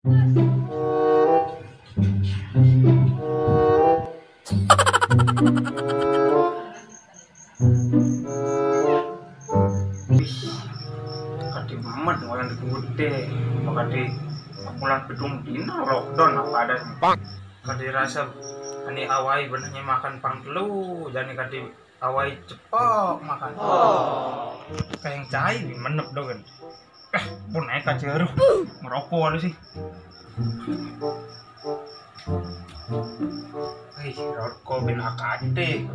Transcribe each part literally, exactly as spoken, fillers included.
Kadhi mamet wayang dikute, kadhi bulan pitung dina lockdown apa ada. Kadhi rasa ani awai benehne makan pang telu, jane kadhi awai cepok makan. Kayak cai menep dogen. Eh, pun naik aja aduh. Ngerokok ada sih. Ih, rokok ben akate.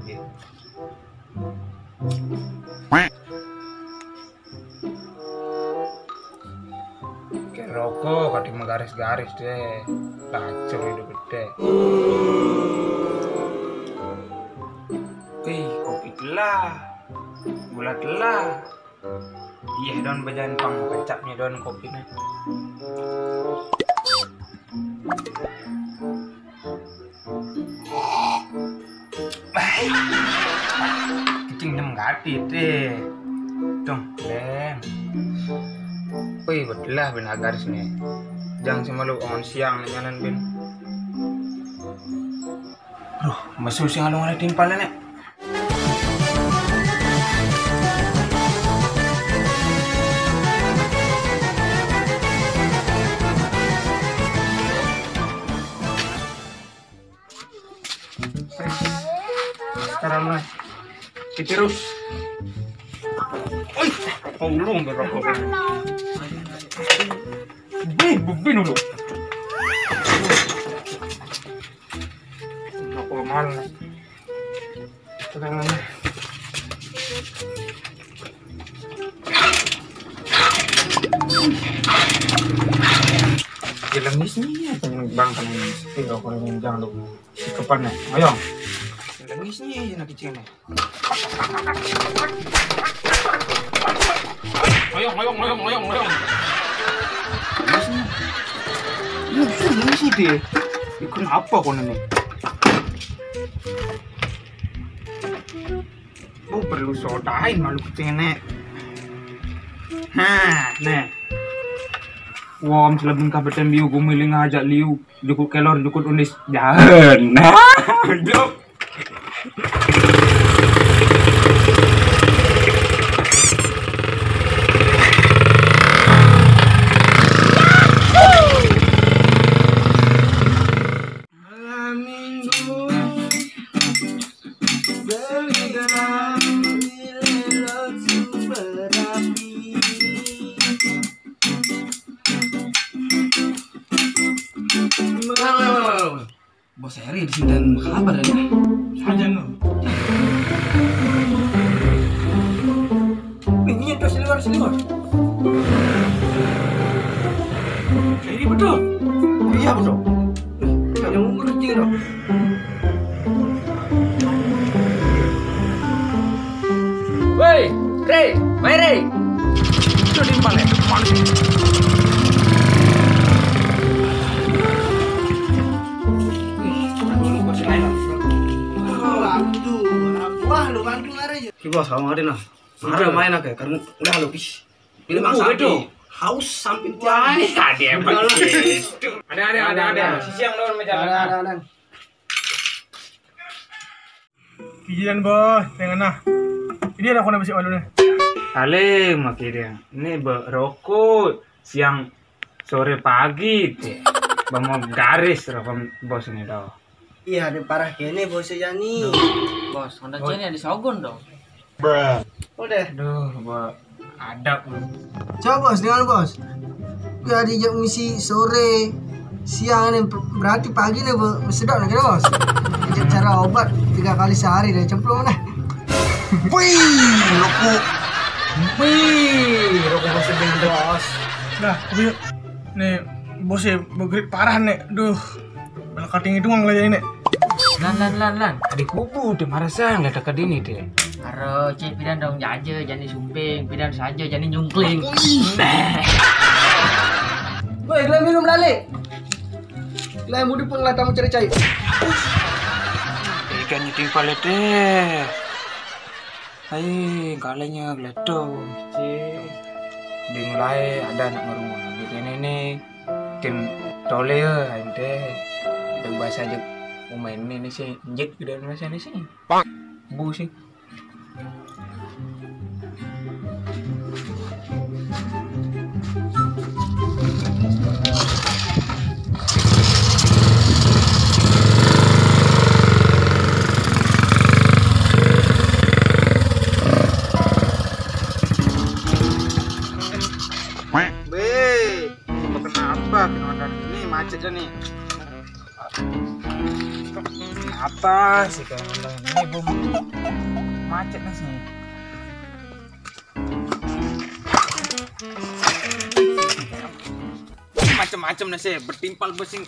Kayak rokok, kadhi menggaris-garis deh. Lacur hidup deh. Ih, kopi telah. Gula telah. Iya, don bejan pang kecapnya don kopi nih. Kecing nem gati deh. Dong, leng. Wih, bedelah ben agaris nih. Jang semalu ongon siang nih nyanan ben. Duh, mesu sing alung ada timpal nih. Sekarang mas. Terus. Oi, tolong berapa. Bin, bin dulu. Berapa mahal nih? Tenang. Jelengisnya ya, bang, kan ini. Tidak, kalau ini jangan dulu. Sikepan ya, ayo. Jelengisnya ya, nak kecil nih. Ayo, ayo, ayo, ayo, ayo. Jelengisnya. Ini jelengisnya dia. Ini kenapa kau ini? Oh, perlu sodain malu kecil nih. Nah, nih. Wom selebin kabetan biu gumiling aja liu. Jukut kelor, jukut unis. Jahen. Nah, jok. Malam minggu Beli gelang di Lelo Super Rapi. Bos Eri di sini dan kabar ya? Saja no. Ini tuh seliwar seliwar. Ini betul. Iya betul. Yang umur kecil dong. Woi, Re, mai Re. Itu di mana? Mana sih? Wih, dulu gua selain. Bantu, wah lu bantu lari aja. Ki bos, kamu ada nah. Ada main aja, karena udah lu, ih. Ini bang sampai haus sampai tiang. Ada, ada, ada, ada. Sisi yang lawan meja. Ada, ada, ada. Kijian bos, yang nah. Ini ada kona besi malu nih. Salim, makanya ini berokok siang sore pagi teh. Bang mau garis rokok bos ini tau. Iya, ada parah kene bos Jani. Bos, honda cene ada sogon dong. Udah. Duh, gua ada. Coba bos, dengan bos. Gua dijak misi sore, siang nih, berarti pagi nih bos, sedap nih bos. Ajak cara obat tiga kali sehari deh cemplung dah. Wih, rokok. Wih, rokok bos dengan bos. Nah, yuk. Nih, bos ya, begerik parah nih. Duh, bela kating itu nggak ini. Lan, lan, lan, lan. Adik kubu deh marasang lah dekat ini deh. Aro, cek pidan dong jaje, jani sumping, pidan saja, jani nyungkling. Woi, gila minum lali. Gila muda pun lah tamu cari cai. Ikan nyeting palet deh. Hai, kalanya geleto. Cek. Di mulai ada anak ngerumah. Di sini nih. Tole ya, ente. Udah bahasa aja pemain ini sih, njit gitu bahasa ini sih. Pak. Bu sih. Weh, kenapa? Kenapa ini macetnya nih? Apa sih kayak ini, Bu? Macet nih sih. Macem-macem nih sih, bertimpal besing.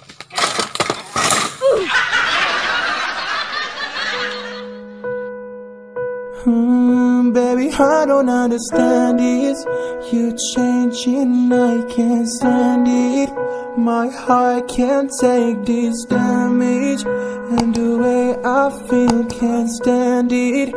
Hmm, baby, I don't understand this. You changing, I can't stand it. My heart can't take this damage. And the way I feel, can't stand it.